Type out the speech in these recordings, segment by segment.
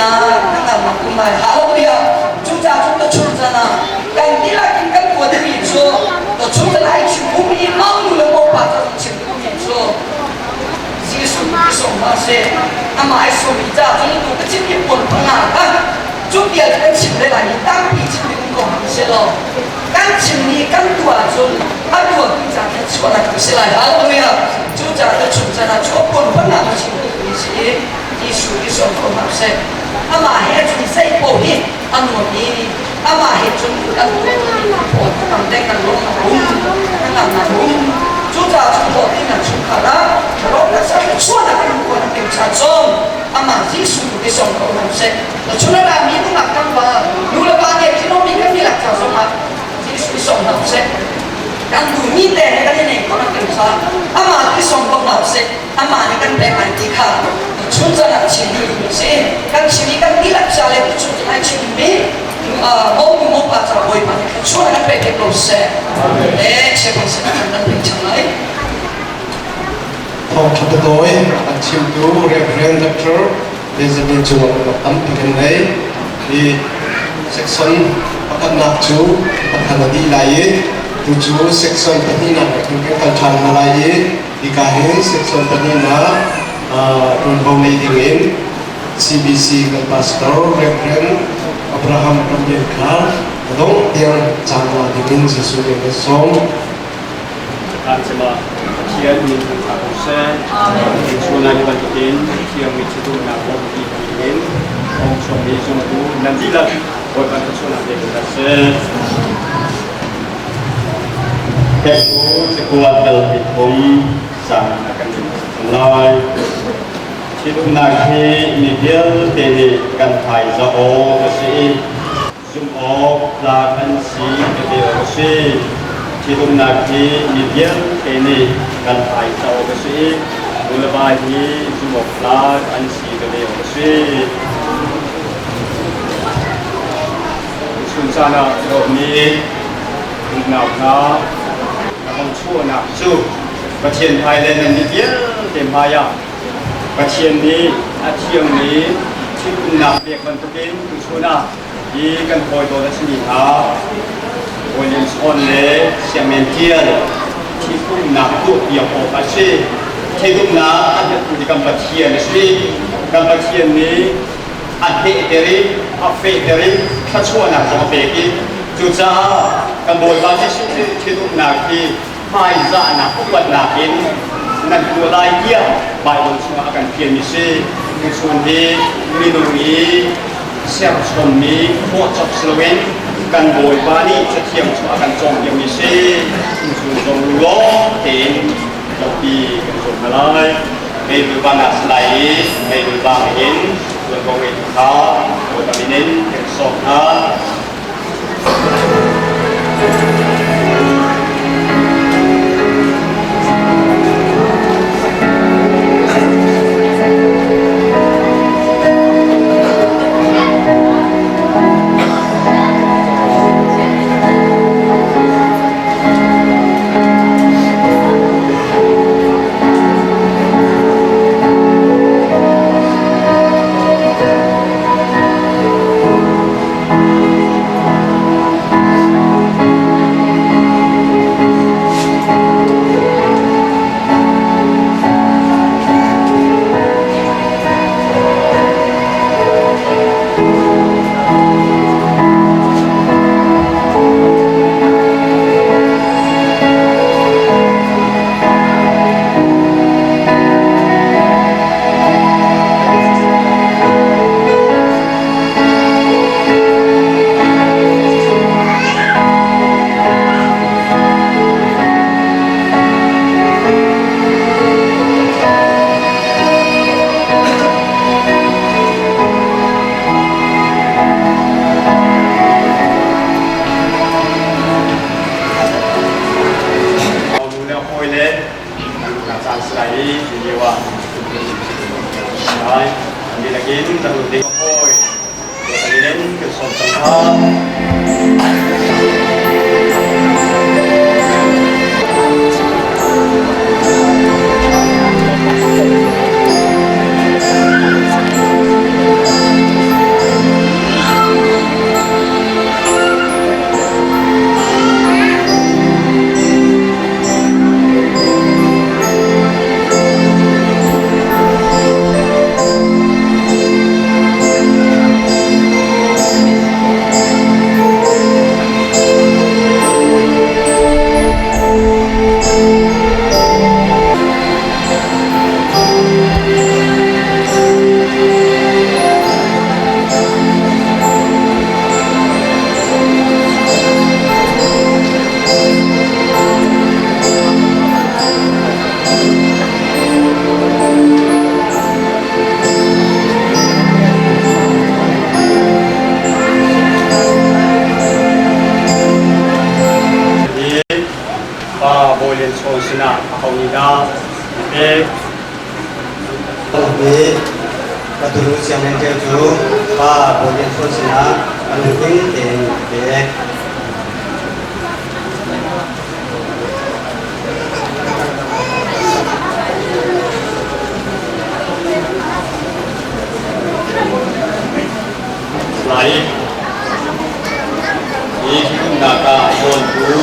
Daihnak hnangamnak um lai. Hallelujah! Cucaah cun ka chung chan ah kan dihlak in kan tuah dingmi cu ka chung chan ai chim bumi mau nu le mau pa ca zong chim duhmi cu Jesuh i sawm hna seh. Amah ai sawmmi ca cun tu ka chim i puan panga kha cu bia cu kan chim ve lai i tampi chim ding um ko hmanh seh law kan chim ni kan tuah ahcun a tuahtu ca kha chuahnak tu si lai. Hallelujah! Cucaah ka chung chan ah cu a puan panga ka chim duhmi si i Jesuh i sawm ko hna seh. Amah he cun zei paoh hi a nuam i amah he cun kan tuah pawl tam deng kan lawm a um kan um. Cucaah cun hlawhtlinnak chungkhar ah rawknak sa chuahnak kan kuan kan cha cawm amah Jesuh tu i sawm ko hna seh. Chun a mi nungak kan va nu le pa nih thinom mi kan milak ca zongah Jesuh i sawm hna seh. Kan duhmi te he kan i nei ko nak kan sa amah i sawm ko hna seh. Amah nih kan pek lai ti kha chun zan ah chim duh mi si. Kan chim i kan dihlak ca le chun zan ai chim mi mo nu mo pa ca Bawipa nih thluachuah kan pek te ko seh. E chepan se kan kan pek chang lai. Thawngṭha tawi an chimtu Reverend Dr. Benjamin cungah tampi kan ngei. Hi section pakhatnak cu pakhat a dih lai i tu cu section pahnihnak ah kan kal ṭhan hna lai i hika hin section pahnihnak ṭuanvo nei dingin CBC kan pastor Reverend Abraham Ramlian kha a dongh tiang caan la dingin Jesuh nih kan sawm. Kan Pathian min thangṭhat ko seh. Chunai ni bantukin Thiang mi thitumnak bawmpi in thawng chuakmi zumtu nan dihlak Bawipa thluachuahnak pe ko hna seh. Keku cakuat dal thum sang a kan in lai. Thitumnak hi mi vialte nih kan hmaiza awk a si i zumh awk tlak an si tete awk a si. Ṭhitumnak hi mi vialte nih kan hmaisa awk a si i nuleva hi zumh awk tlak an si tete awk a si. Chun caan ah dawtmi unau hna, na hong chuahnak cu Pathian hmai le nannih vialte hmaiah Pathian nih a thiangmi ṭhitumnak pek bantukin tuchun ah hi kan hawi dawt a simi hna William Shawn le Siangmen Tial ṭhitumnak tuahpiak awk a si. Ṭhitumnak a biatu hi kan Pathian a si. Kan Pathian nih a hnehter i a fehter i thluachuahnak zong a pek i cucaah kan Bawipa Jesuh Khrih ṭhitumnak hi hmaizahnak upatnak in nan tuah lai tiah Baibal chungah a kan fialmi si. Tuchun hi minung i serchommi khawhcop si loin kan Bawipa nih Cathiang chung a kan cawnpiakmi si. Tuchun zong lawng tein lampi kan zawm hna lai. Meidul bang ah si lai i meidul bang in tuanvo ngeitu kha Bawipa min in kan sawm hna. Nu le hawi le na caan si lai i hi lio ah lai an dihlak in kan ding hawi kan in kan sawm cang hna. Pa Bawi Lian Chawn sinah aho nih dah na pek? Hi ka tunu Siang Lian Ṭio cu Pa Bawi Lian Chawn sinah ka lungtling tein ka pek. Lai hi ṭhitumnak ah dawntu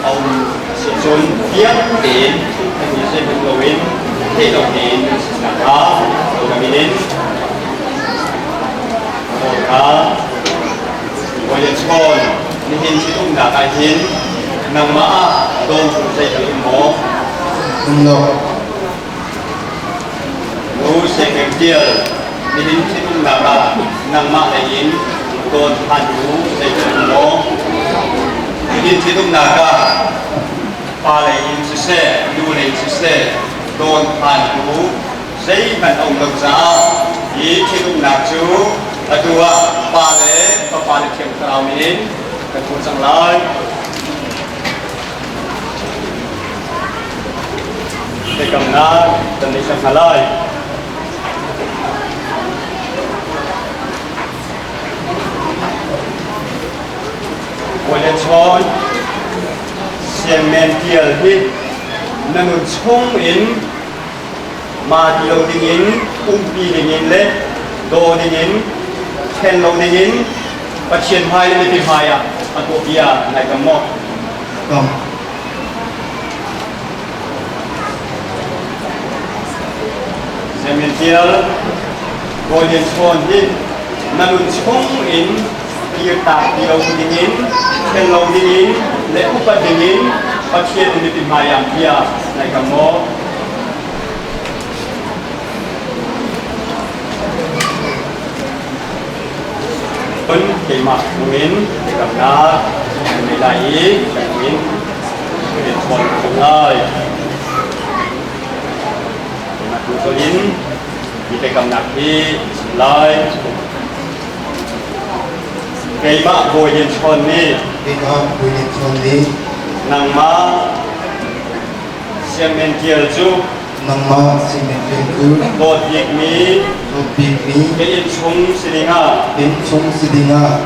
a um si cun fiang tein thuphanmi zeihmanh loin theih lo tein nan si nakhnga ka min in nawl kha Bawi Chawn nihin ṭhitumnak ah hin nangmah ah dawntu zeital um maw? Um lo. Nu Sengeng Tial, nihin ṭhitumnak ah nangmah lei in dawn phantu zeital um maw? Nihin ṭhitumnak ah pa lei in siseh, nu lei in siseh, dawn phantu zeihmanh a um lo caah hi ṭhitumnak cu atu ah Pa le Fapa le Thiang Thlarau min in kan tuah cang lai. Biakamnak kan nei cang hna lai. Bawi le Chawn Siangmen Tial hi na nun chung in ma ti lo dingin umpi dingin le daw dingin ṭhen lo dingin Pathian hmai le mipi hmai ah a tuah bia nai kam maw? Kam. Zemin tial Bawi Lian Chawn hi na nun chung in kirtak ti lo dingin ṭhen lo dingin le upat dingin Pathian le mipi hmai ah bia nai kam maw? Cun keimah chungin biakamnak kan ngei lai i kan min kan in chawn chung lai. Keimah tu in hi biakamnak hi chim lai. Keimah Bawi Lian Chawn nih Keimah Bawi Lian Chawn nih nangmah Sianginn Tial cu nangmah sianginn tial cu dawt bikmi dawt bikmi ka innchung si dingah innchung si dingah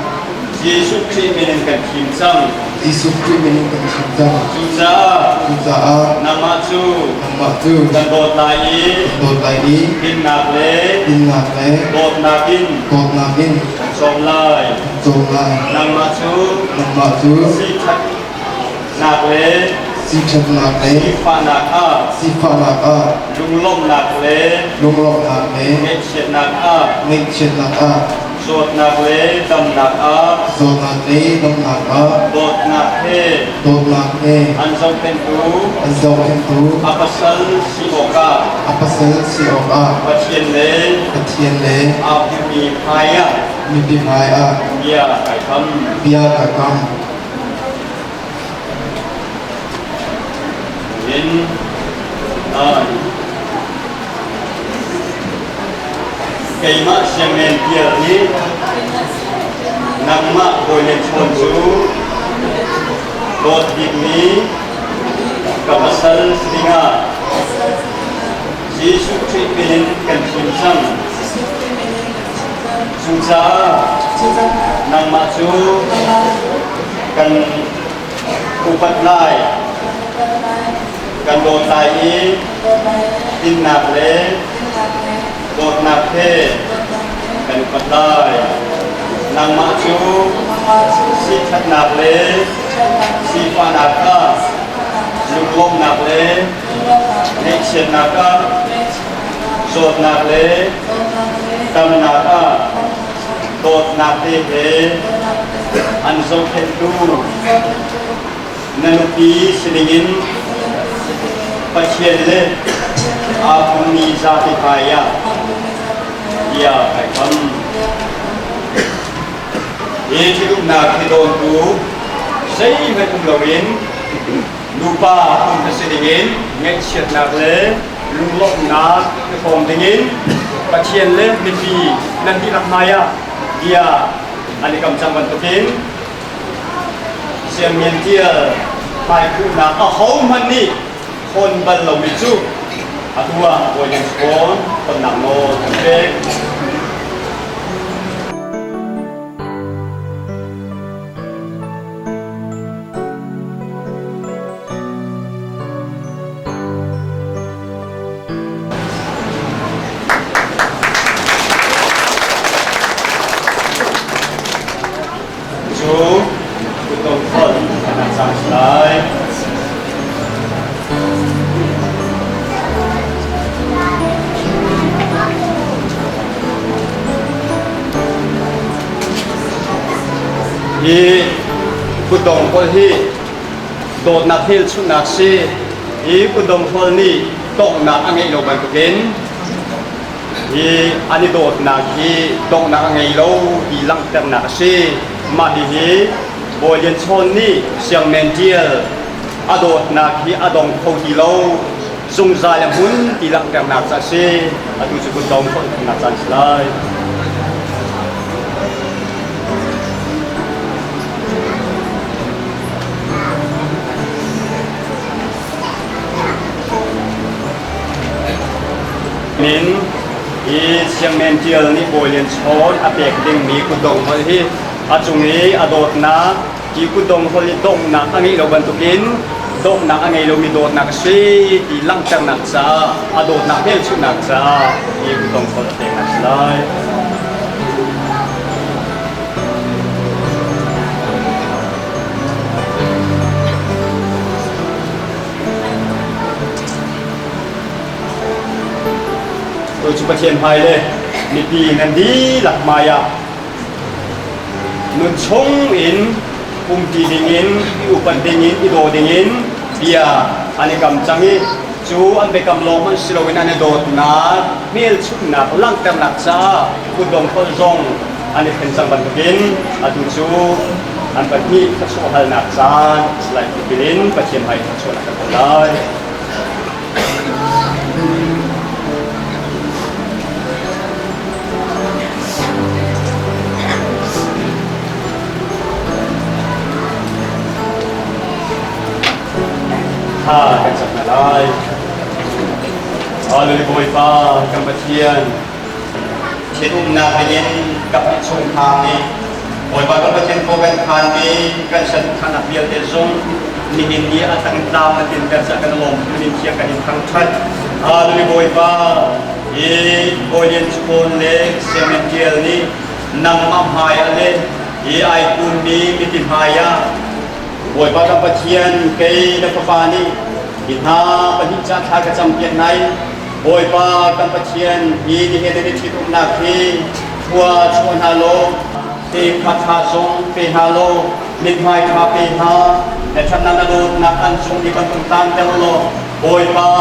Jesuh Khrih min in kan thim cang. Jesuh Khrih min in kan thim cang. Cucaah Cucaah nangmah cu nangmah cu kan dawt lai i kan dawt lai i dinnak le dinnak le dawtnak in dawtnak in kan cawm lai. kan cawm lai. Nangmah cu Nangmah cu siṭhatnak le siṭhatnak le sifahnak ah sifahnak ah lunglawmhnak le lunglawmhnak le ngaihchiatnak ah ngaihchiatnak ah zawtnak le damnak ah zawtnak le damnak ah dawtnak he dawtnak he an zohkhenhtu an zohkhenhtu a pasal si awkah a pasal si awkah Pathian le Pathian le aa pumi hmaiah mipi hmaiah bia kai kam. Bia ka kam. In ai keimah siangmen tial nih nangmah Bawi Lian Chawn cu dawt bikmi ka pasal si dingah Jesuh Khrih min in kan thim cang. Cucaah nangmah cu kan upat lai, kan dawt lai i dinnak le dawtnak he kan upat lai. Nangmah cu siṭhatnak le sifahnak ah lunglawmhnak le ngaihchiatnak ah zawtnak le damnak ah dawtnak te he an zohkhenhtu na nupi si dingin Pathian le aa pummi zapi hmaiah bia kai kam. Hi ṭhitumnak hi dawntu zeihmanh um loin nupa um na si dingin ngaihchiatnak le lunglawmhnak i hrawm dingin Pathian le mipi nan dihlak hmaiah bia an i kam cang bantukin Siangmian Tial. Hmaikhuhnak ahohmanh nih hawn bal lomi cu atu ah Bawi Lian Chawn tonnak nawl kan pek. Cu kutdong kholh an cang lai. Hi kutdong kholh hi dawtnak hmelchunhnak si. Hi kutdong kholh nih donghnak a ngeih lo bantukin hi an i dawtnak hi donghnak a ngei lo ti langhternak a si. Mah hihi Bawi Lian Chawn nih Siang Men Ṭial a dawtnak hi a dong kho ti lo, zungzal a hmun ti langhternak ca a si. Atu cu kutdong kholhnak caan si lai. Min hi Siangmen Ṭial nih Bawi Lian Chawn a pek dingmi kutdong holh hi a cung i a dawtnak hi kutdong holh i donghnak a ngeih lo bantukin donghnak a ngei lomi dawtnak a si ti langhternak caah a dawtnak hmelchunhnak caah hi kutdong holh a peknak a si lai. Tu cu Pathian hmai le mipi nan dihlak hmai ah nun chung in umpi dingin, i upat dingin, i daw dingin bia an i kam cang i cu an biakam lawng hmanh si loin an i dawtnak, hmelchunhnak, langhternak caah kutdong kholh zong an i thlen cang bantukin atu cu an pahnih thluachuah halnak caan a si lai tipil in Pathian hmai thluachuahnak kan hal lai. Tha kan cam hna lai. Hallelujah Bawipa kan Pathian Ṭhitumnak in ka chungkhar nih Bawipa kan Pathian ko kan khanmi kan saduhthahnak vialte zong nihin ni a tang tlam na tinter ca kan lawm min thiang kan in thangṭhat. Hallelujah Bawipa hi Bawi Lian Chawn le Sianginn Ṭial nih nangmah hmai ah le hi ai kunmi mipi hmai ah Bawipa kan Pathian kei na fapa nih hi hna pahnih ca thla ka campiak hna i Bawipa kan Pathian hi nihin nan i ṭhitumnak hi khua chuah hna law te kha ṭha zong pe hna law mithmai ṭha pe hna na ṭhatnak na dawtnak an cung i kan tanter law Bawipa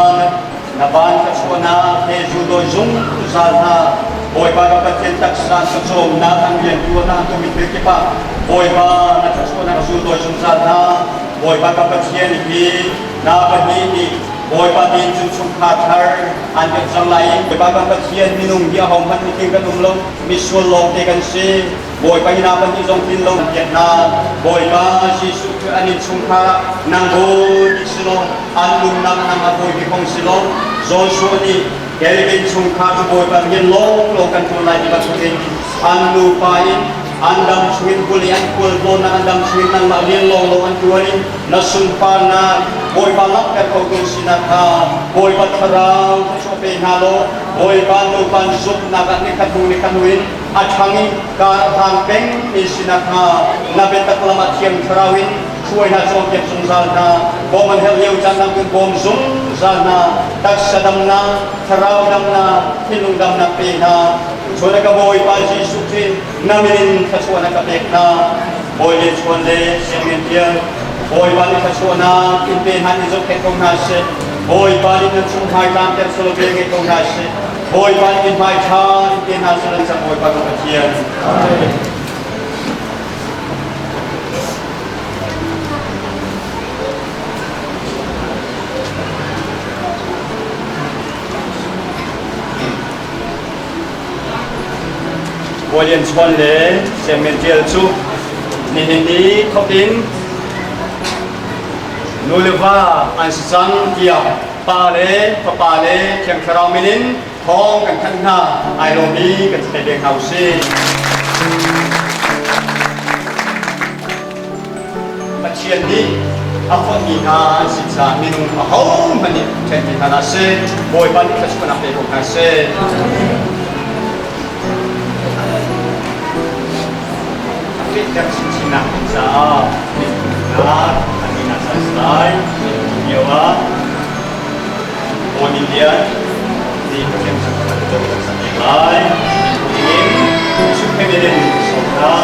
na van ka chuahnak he zuldawi zungzal hna. Bawipa ka Pathian taksa ka cawmnak an rian tuahnak an tuahmi thil kip ah Bawipa na thluachuahnak zuldawi zungzal hna. Bawipa ka Pathian hi na pahnih nih Bawipa tiin cun chungkhar thar an kan cang lai i Bawipa kan Pathian minung hi ahohmanh mitling kan um lo, misual lawngte kan si. Bawipa hi na pahnih zong tlin lo piak hna. Bawipa Jesuh Khrih an innchungkhar ah nang bawi bik si law, an nunnak nang a bawi bik hong si law, Joshua nih Kelvin chungkhar cu Bawipa rian lawnglawng kan ṭuan lai ti bantukin an nupa in an dam chungin kul i an khualtlawnnak an dam chungin nangmah rian lawnglawng an ṭuan i na sunparnak Bawipa langhter khotu sinak kha Bawipa thlarau thluachuah pe hna law Bawipa nupa zumhnak ah nikhat hnu nikhat hnu in a ṭhang i kar a hlang pengmi sinak kha na biatak lam ah Thiang Thlarau in hruai hna cawnpiak zungzal hna. Bawm an herh lio caan ah kun bawm zungzal hna. Taksa damnak, thlarau damnak, thinlung damnak pe hna. Chuan ka Bawipa Jesuh Khrih na min in thluachuahnak ka pek hna. Bawi le chuan le sianginn tial Bawipa nih thluachuahnak in pe hna in zohkhenh ko hna seh. Bawipa nih nan chung hmai tlanter selaw vel ngei ko hna seh. Bawipa nih in hmai ṭha in pe hna seh nan cang Bawipa ka Pathian. Amen. Bawi Lian Chawn le Samuel Ṭial cu nihin ni thawk in Nu le va an si cang tiah Pa le Fapa le Thiang Thlarau min in thawng kan thanh hna. Ai lawmi kan si ve hna usih. Pathian nih a fonhmi hna an si caah minung ahohmanh nih ṭhen ti hna hlah seh. Bawipa nih thluachuahnak pe ko hna seh. A fehter chinchinnak ding caah minthutnak an ngeihnak caan a si lai. Lio ah Aw Lian nih Pathian kan kan sak lai. Dingin Superintendent sawm hna.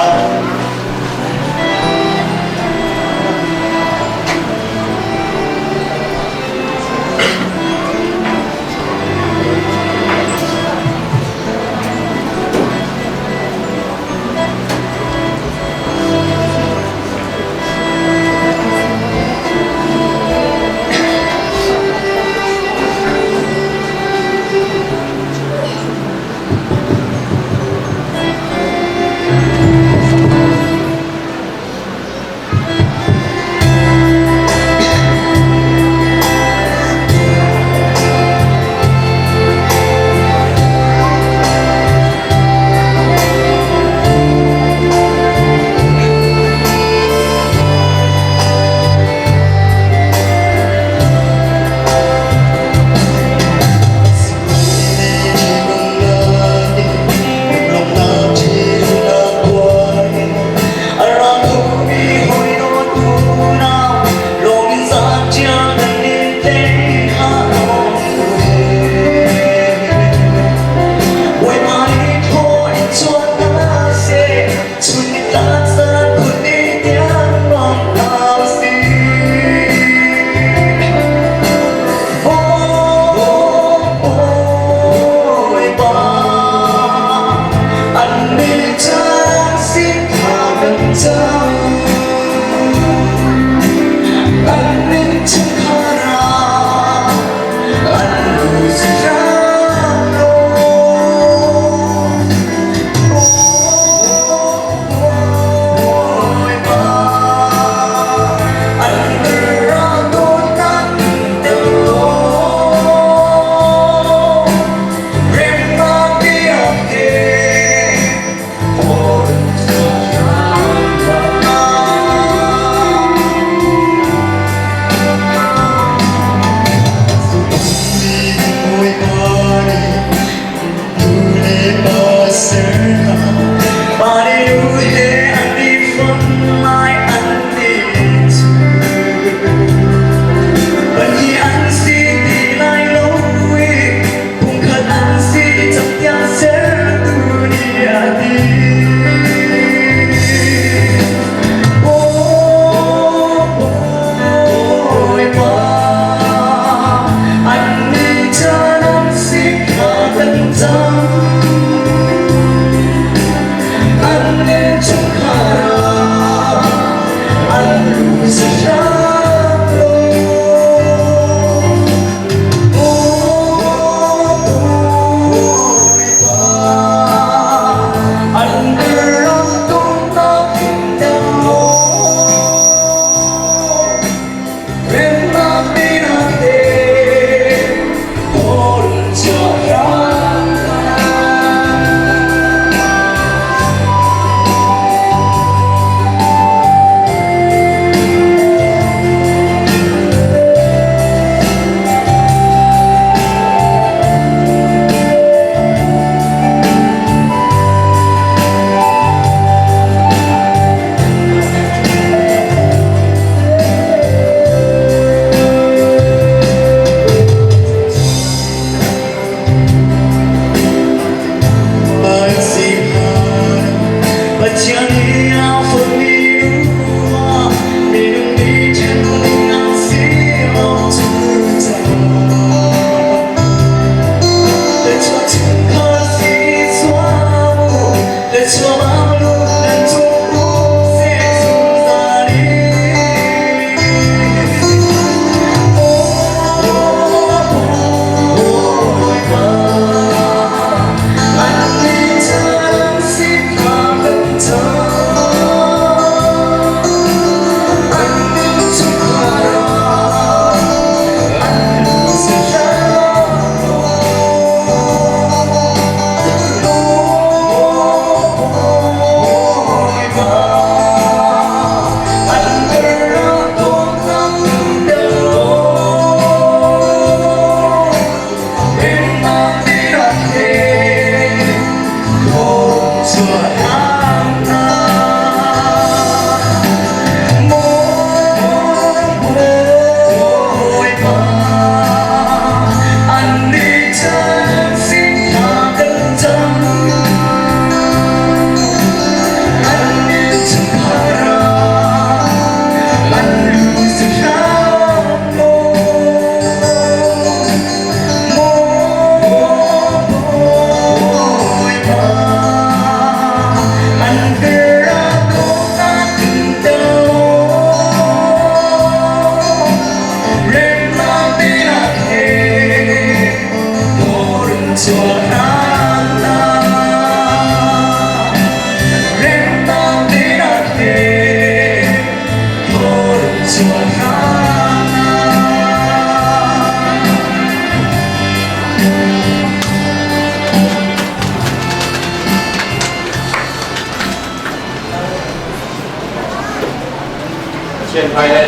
Pathian hmai le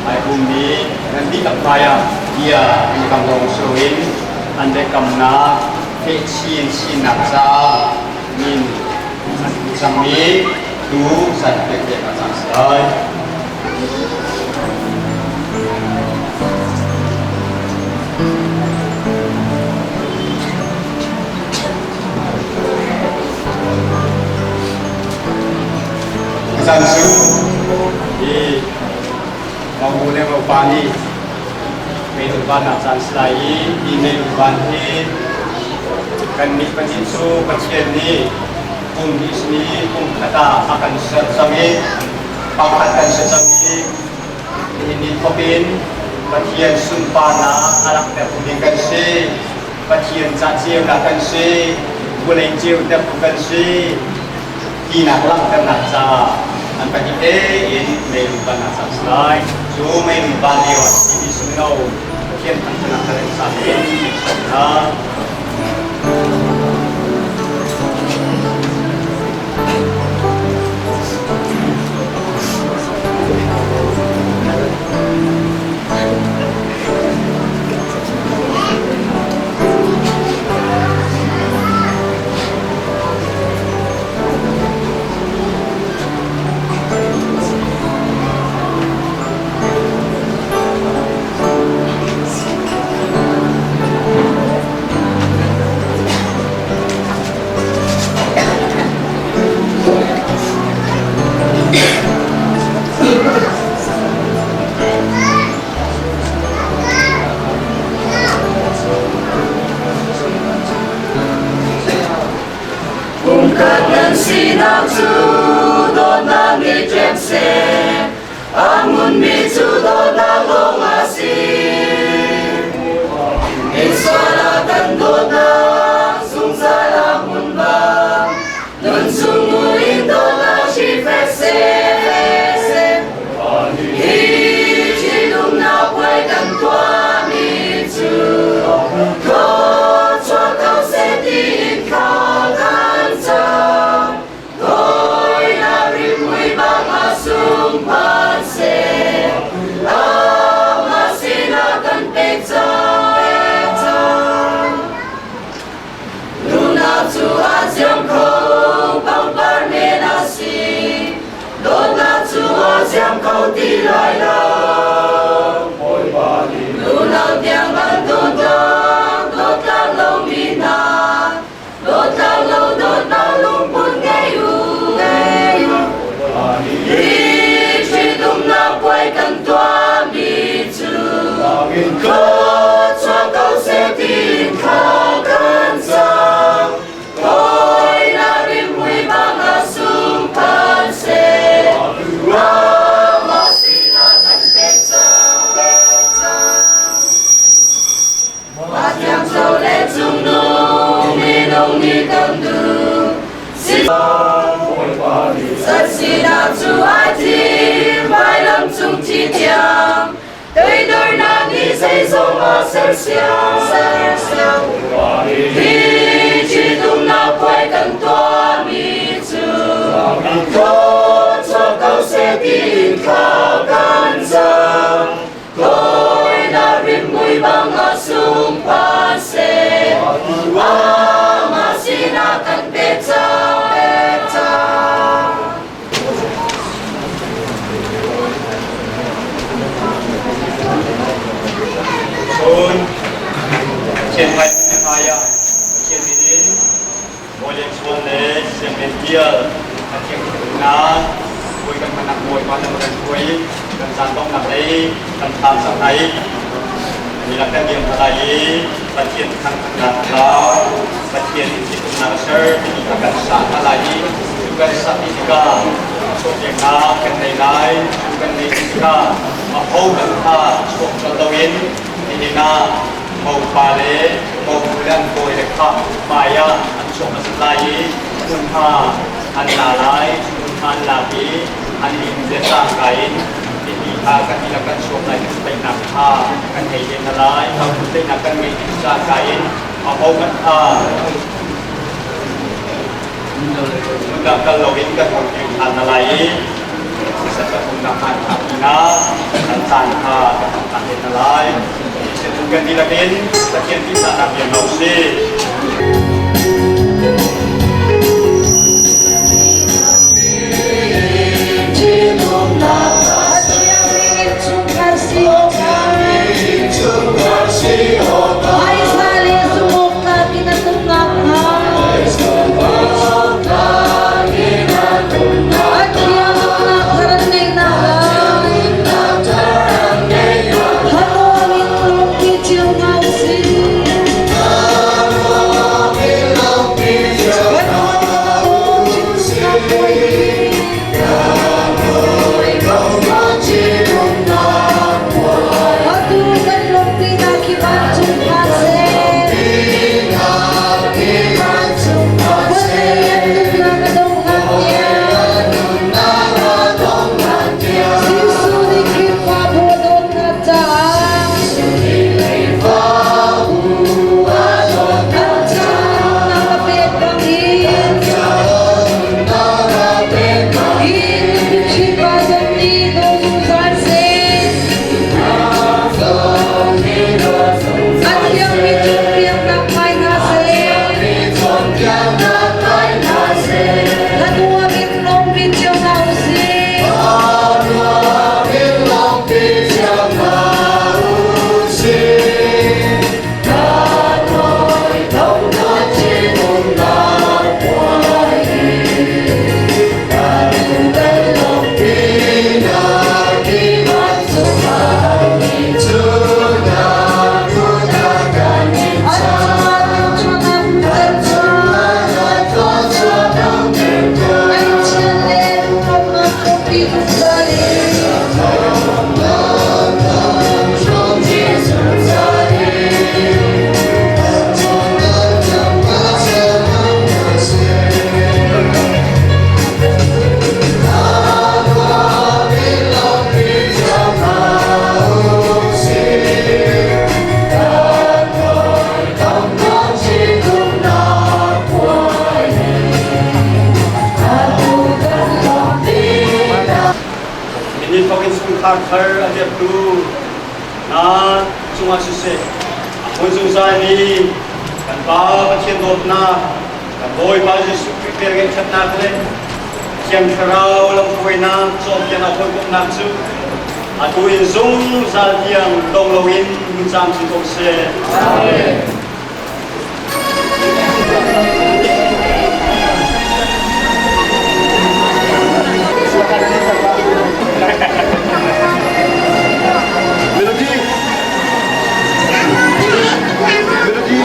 ai ummi nan dihlak hmaiah bia an i kam lawng si loin an biakamnak feh chin chinnak caah min an pu cangmi tu san pek a cang si lai. Zan cu hi monu le mopa nih meilung vannak caan si lai i hi meilung van hi kannih pahnih cu Pathian nih kum hnih simi kum khat ah a kan ser cang i pakhat kan si cang i nihin ni thawk in Pathian sunparnak a langhtertu ding kan si. Pathian ca ceunak kan si, vawlei ceutertu kan si tinak langhternak caah an pahnih tein meilung van ah cang si lai. Cu meilung van lio ah simi sungno Pathian thangṭhatnak ka rem sang in hna. Pumkhat nan sinak cu dawtnak nih ṭem seh, a hmunmi cu dawtnak lawng a si. Misual ah kan dawtnak zungzal a hmun bang, nun chung in dawtnak hri fek seh. Hi ṭhitumnak puai kan tuahmi cu thluachuah ko seh tiin thla kan cam. Dawinak rimhmui bang a sung phan seh. Amah sinah kan pek cang. Nunnak cu a ziam kho, pangpar men a si. Dawtnak cu a ziam kho ti lai lo. Nunau tiang bantuk dawtlak lomi hna, dawtlak lo dawtnak lungput ngei u. Hi ṭhitumnak puai kan tuahmi cu thluachuah ko seh tiin thla kan cam. Hawinak rimhmui bang a sung phan seh. Amah sinah kan pek cang. Pathian cho le cungnung minung nih kan duh. Sat sinak cu ai thim, vailam cung thi tiang. Toidornak nih zeizong a sersiam. Hi ṭhitumnak puai kan tuahmi cu thluachuah ko seh tiin thla kan cam. Dawinak rimhmui bang a sung phan seh. Amah sinah kan pek cang. Cun Pathian hmai hmaiah Pathian min in Bawi le Chuan le Sianginn Tial a thiang hna bawi kan hmanak Bawipa na kan hruai kan caan donghnak lei kan phan cang lai ni lak kan diam lai i Pathian thangthatnak hla Pathian in thitumnak a ser timi kha kan sa hna lai i cu kan sak ti tikah chuahpiaknak kan nei lai. Cu kan neih tikah aho kan kha chuak colh loin nihin ah mopa le monu le an kawi le kha hmai ah an chuak hmasat lai i hmunhma an la lai. Cu hmunhma an lak i an inn le cangka in mipi kha kan dihlak kan chuak lai kan teinak kha kan hei len hna lai. Teinak kan ngeih ti cangka in aho hmanh kha hmundang kal loin kan hong kir ṭhan hna lai i Sakatungnak hmanthlak pinah kan caan kha kan hmang te hna lai. Kan dihlak in Pathian tihzahnak bia hna usih. Chungkhar thar a dirhtu hna cungah siseh, a hmun zungzal mi kan Pa Pathian dawtnak, kan Bawipa Jesuh Khrih velngeihṭhatnak le Thiang Thlarau lamhruainak cawnpiaknak hawikomhnak cu atu in zungzal tiang dong loin hmun camcin ko seh. Amen. Melody. Melody.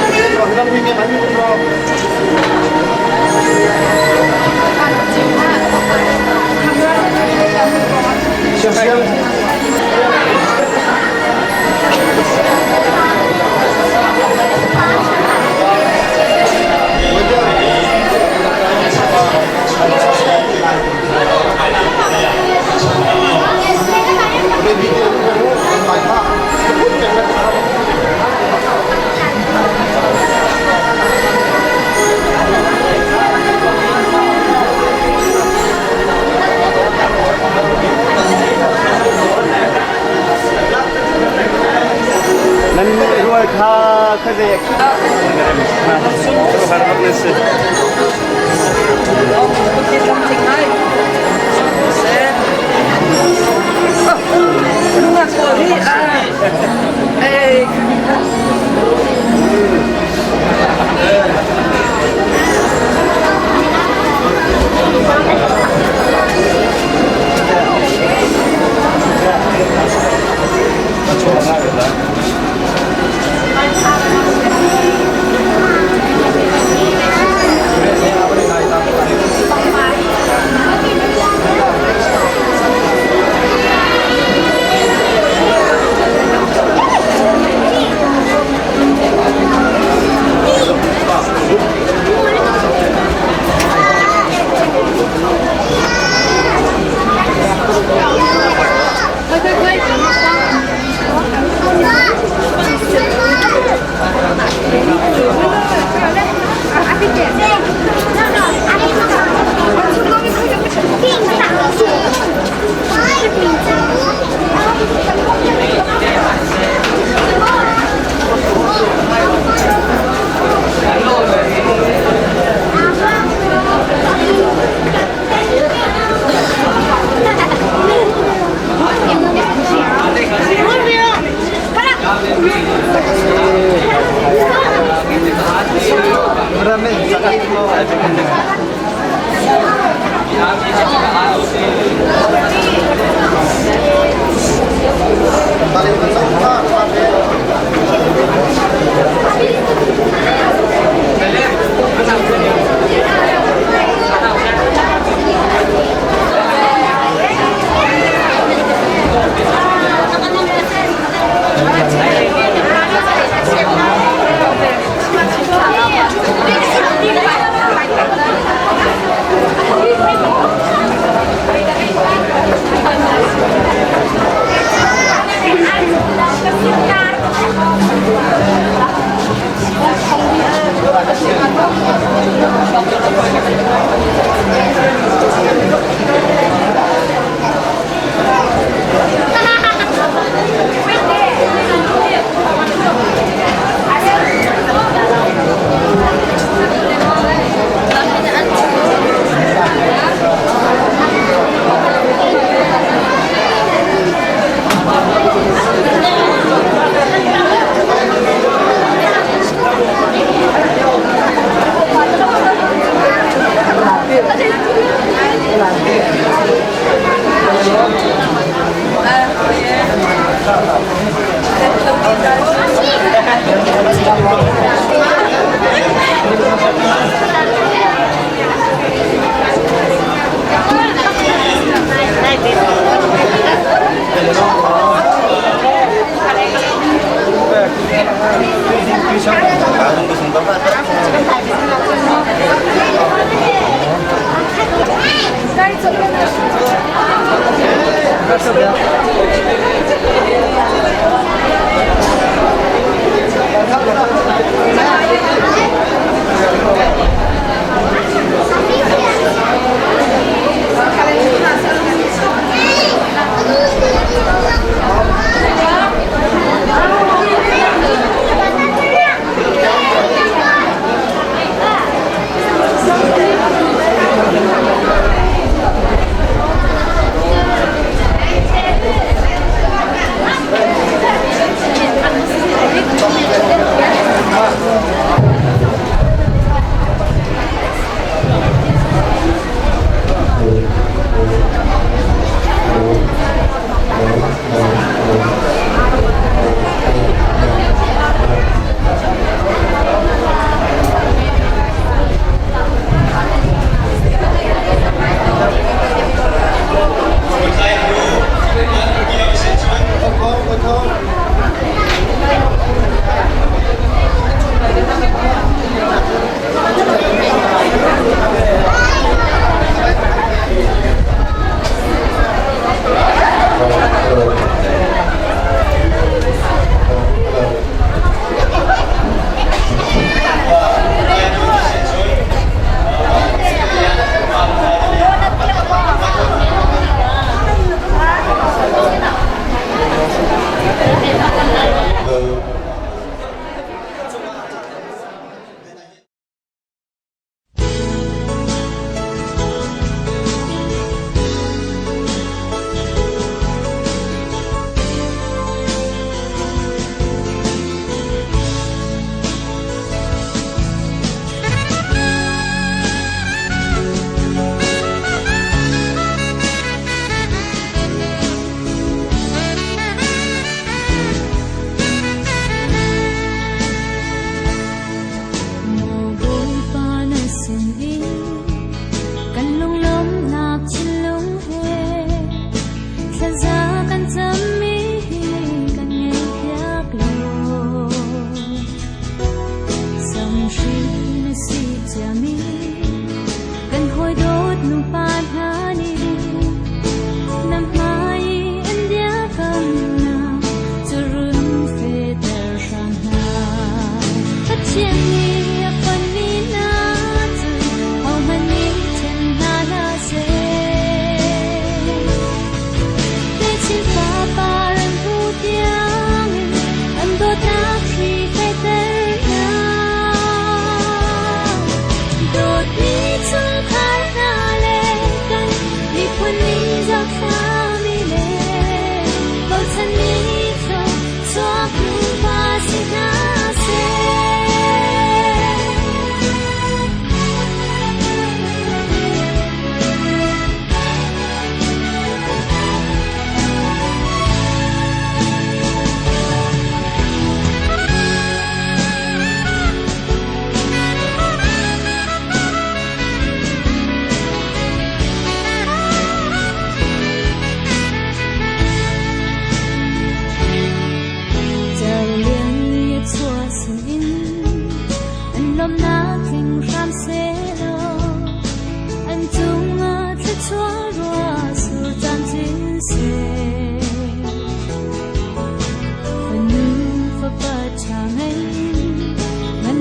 Nan rual kha khuazei a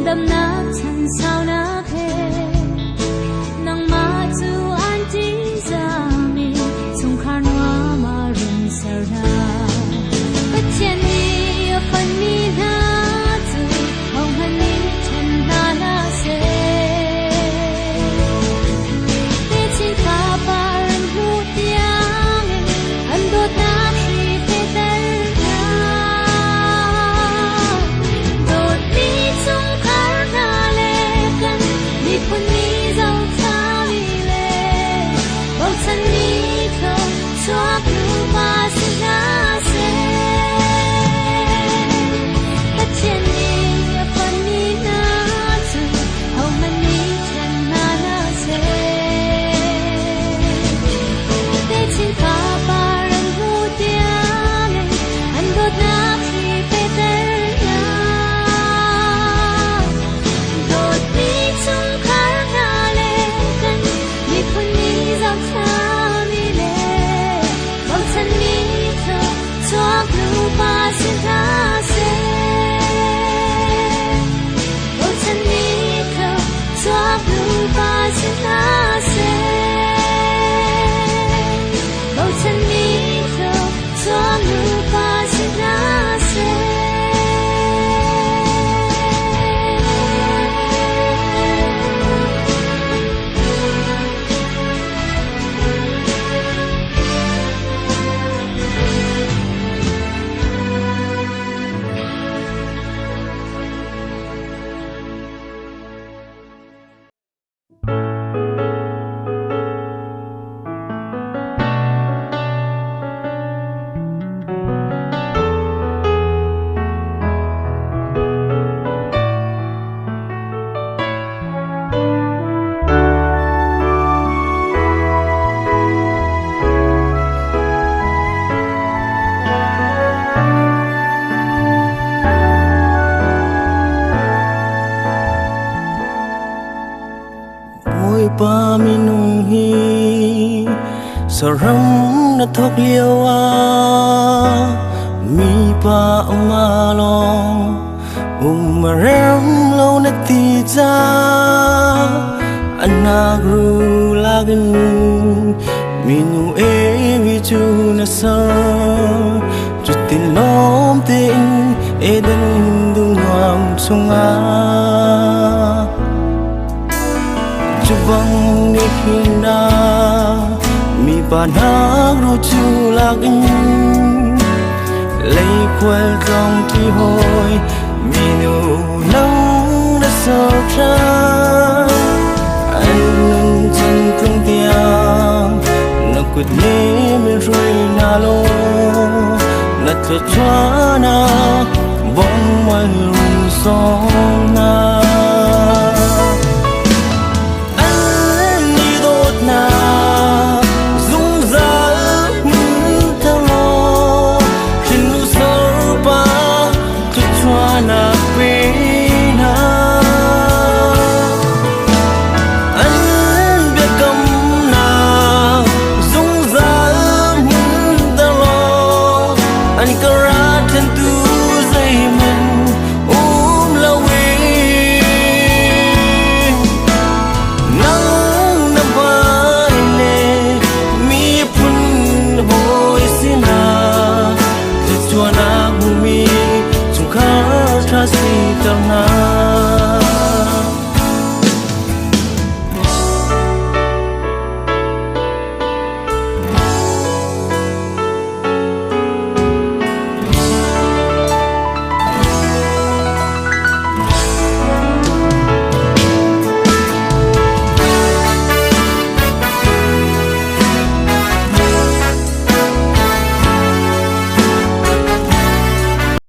Ngandamnak chan saunak he nangmah cu an ṭihzahmi chungkhar nuam ah run ser hna. Pathian nih a fonhmi hna cu hohmanh nih ṭhen hna hlah seh. Techin fapar an hmuh tiangin an dawtnak hri fehter hna. Dawtmi chungkhar hna le kan miphun mi zohthami le bochanmi thluachuak nupa si hna seh. Pathian nih a fonhmi hna cu hohmanh nih ṭhen hna hlah seh. Techin fapar an hmuh tiangin an dawtnak hri fehter hna. Dawtmi chungkhar hna le kan miphun nih zohthami le bochanmi thluachuak nupa si hna seh. Bochanmi thluachuak nupa si hna seh. Bochanmi thluachuak nupa si hna seh. Bawipa minung hi saram na thawk lio ah mipa ama lawng um a rem lo na ti ca anak ru lakin minu evi cu na ser cutin lawm tein Eden dum nuam chungah Cubang nihin ah mipa nak ru cu lakin leikhual tlawng ṭi hawi minu nang na ser ṭhan an nun chan tlung tiang na kut nih min hruai hna law na thluachuahnak bawm al rung sawm hna. An i dawtnak zungzal hmun law hrinnu sorpa thluachuahnak pe hna. An biakamnak zungzal hmun law an ka ra ṭhentu zeihmanh um loin nang na hmai le miphun hawi sinah thluachuahnak hmumi chungkhar ṭha siter hna.